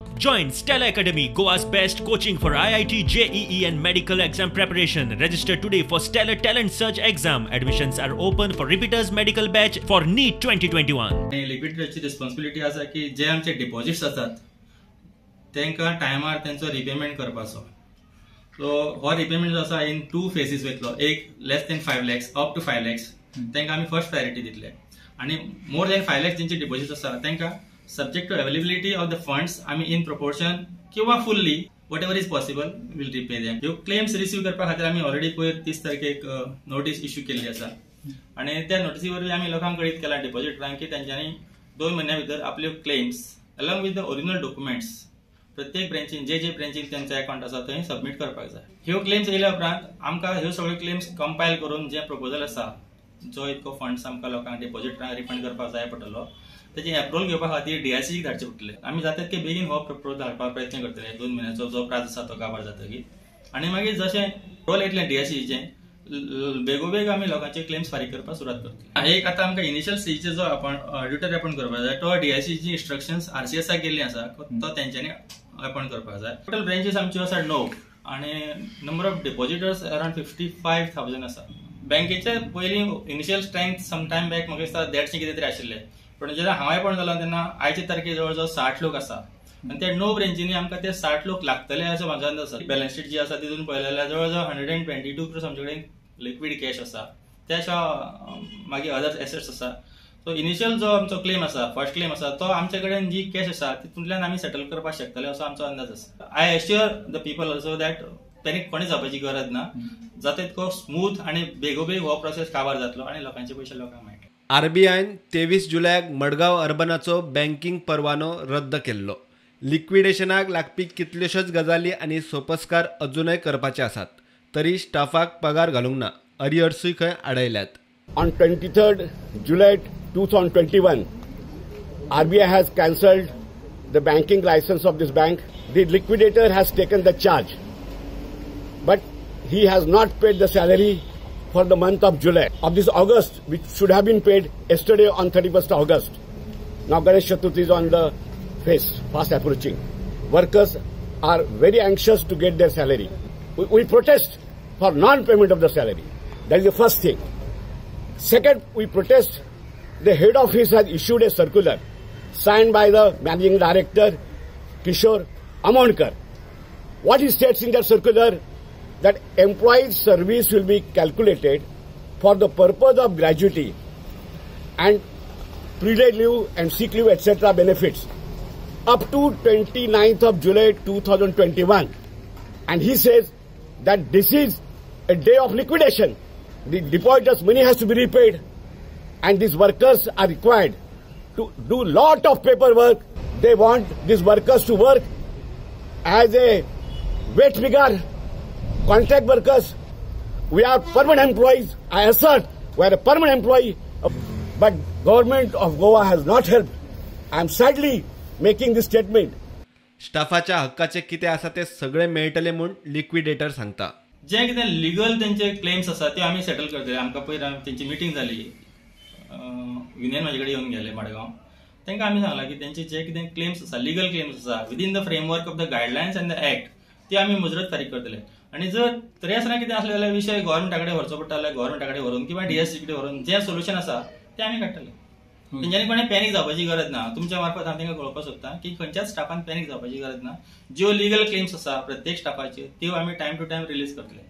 Join Stella Academy, Goa's best coaching for IIT, JEE and medical exam preparation. Register today for Stellar Talent Search exam. Admissions are open for repeaters medical batch for NEET 2021. आनी लिक्विडेटरची responsibility आसा की जे आमचे deposits आसात तांकां टायमार तेंचो repayment करपाचो. So हो रिपेमेंट जो आसा इन टू फेजीस वयतलो. एक less than 5 lakhs, up to 5 lakhs तांकां आमी फर्स्ट प्रायोरिटी दितले आनी मोर दॅन 5 लॅक्स जेंचे डिपॉझिट्स आसा तांकां subject to availability of the funds आमी इन प्रोपोर्शन किंवा fully, whatever is possible, will repay them. ह्यो क्लेम्स रिसीव करपा खातीर आमी ऑलरेडी पयर 30 तारखेक नोटीस इश्यू केल्ली आसा आनी त्या नोटीसी वरवीं आमी लोकांक कळीत केलां, डिपॉझिटरांक, की तेंच्यांनी 2 म्हयन्या भितर आपल्यो claims along with the original documents प्रत्येक ब्रँचीन, जे जे ब्रँचीन तेंचो अकाउंट आसा थंय सबमीट करपाक जाय. ह्यो क्लेम्स येयल्या उपरांत आमकां ह्यो सगळ्यो क्लेम्स कंपायल करून जे प्रपोजल आसा, जो इतको फंड्स आमकां लोकांक डिपॉझिटरांक रिफंड करपाक जाय पडटलो, तेची एप्रुवल घेवपा खातीर डीआयसीक धाडचे पडटले. आमी जाता तितके बेगीन हो प्रपोजल धाडपाक प्रयत्न करतले, 2 म्हयन्याचो जो प्रास आसा तो काबार जातकीर, आनी मागीर जशें एप्रुवल येतलें डीआयसीचें, बेगोबेग आमी लोकांचे क्लेम्स फारीक करपाक सुरवात करतले. एक आतां आमकां इनिशियल स्टेजीचेर जो आपण ऑडिटर अपॉयंट करपाक जाय, तो डीआयसीची इन्स्ट्रक्शन्स आरसीएसाक गेल्ली आसा, तो तेंच्यांनी अपॉयंट करपाक जाय. टोटल ब्रँचीस आमच्यो आसा णव आनी number of depositors around 55,000 आसा. बँकेचे पयलीं initial strength some time back म्हाका दिसता 150 कितें तरी आशिल्ले, पूण जेन्ना हांव अपॉयंट जालो तेन्ना आयचे तारखेर जवळ जवळ 60 लोक आसा आनी त्या णव ब्रँचींनी आमकां ते 60 लोक लागतले असो म्हाजो अंदाज आसा. बॅलन्स शीट जी आसा तितून पळयलें जाल्यार जवळ जवळ 122 क्रोर्स आमचे कडेन लिक्वीड कॅश आसा. त्या शिवाय मागीर अदर एसेट्स आसा. सो इनिशियल जो आमचो क्लेम आसा, फर्स्ट क्लेम आसा, तो आमचे कडेन जी कॅश आसा तितूंतल्यान आमी सेटल करपाक शकतले असो आमचो अंदाज आसा. I assure the people also that panic कोणी जावपाची गरज ना. जाता तितको स्मूथ आनी बेगोबेग हो प्रोसेस काबार जातलो आनी लोकांचे पयशे लोकांक मेळटले. आरबीआयन 23 जुलयाक मडगांव अर्बनाचो बँकिंग परवानो रद्द केल्लो. लिक्विडेशनाक लागपी कितल्योश्योच गजाली आनी सोपस्कार अजुनय करपाचे आसात, तरी स्टाफाक पगार घालूंक ना, अरियर्सूय खंय आडयल्यात. On 23rd July 2021, RBI has cancelled the banking license of this bank. The liquidator has taken the charge, but he has not paid the salary for the month of July. Of this August, which should have been paid yesterday on 31st August. Now Ganesh Chaturthi is on the face, fast approaching. Workers are very anxious to get their salary. We protest for non-payment of the salary. That is the first thing. Second, we protest the head office has issued a circular signed by the managing director Kishore Amonkar. What he states in that circular, that employees' service will be calculated for the purpose of gratuity and pre-leave and sick leave, etc. benefits up to 29th of July 2021. And he says that this is a day of liquidation. The depositors' money has to be repaid and these workers are required to do lot of paperwork. They want these workers to work as a wage bigger, contract workers. We are permanent employees. I assert we are a permanent employee, but government of Goa has not helped. I am sadly making this statement. स्टाफाच्या हक्काचे कितें आसा ते सगळे मेळटले म्हूण liquidator सांगता. जे कितें legal तेंचे क्लेम्स आसा ते आमी सेटल करतले. आमकां पयर तेंची मिटींग जाली, युनियन म्हाजे कडेन येवन गेले मडगांव. तांकां आमी सांगलां की तेंचे जे कितें क्लेम्स आसा, लिगल क्लेम्स आसा, within the framework of the guidelines and the act, ते आमी मुजरत फारीक करतले आनी जर तरी आसतना कितें आसलें जाल्यार विशय गव्हर्मेंटा कडेन व्हरचो पडटा जाल्यार गव्हर्मेंटा कडेन व्हरून किंवा डीआयसी कडेन व्हरून जें सोल्युशन आसा तें आमी काडटले. तेंच्यांनी कोणें पॅनीक जावपाची गरज ना. तुमच्या मार्फत हांव तांकां कळोवपाक सोदता की खंयच्याच स्टाफान पॅनीक जावपाची गरज ना. ज्यो लिगल क्लेम्स आसा प्रत्येक स्टाफाच्यो, त्यो आमी टायम टू टायम रिलीज करतले.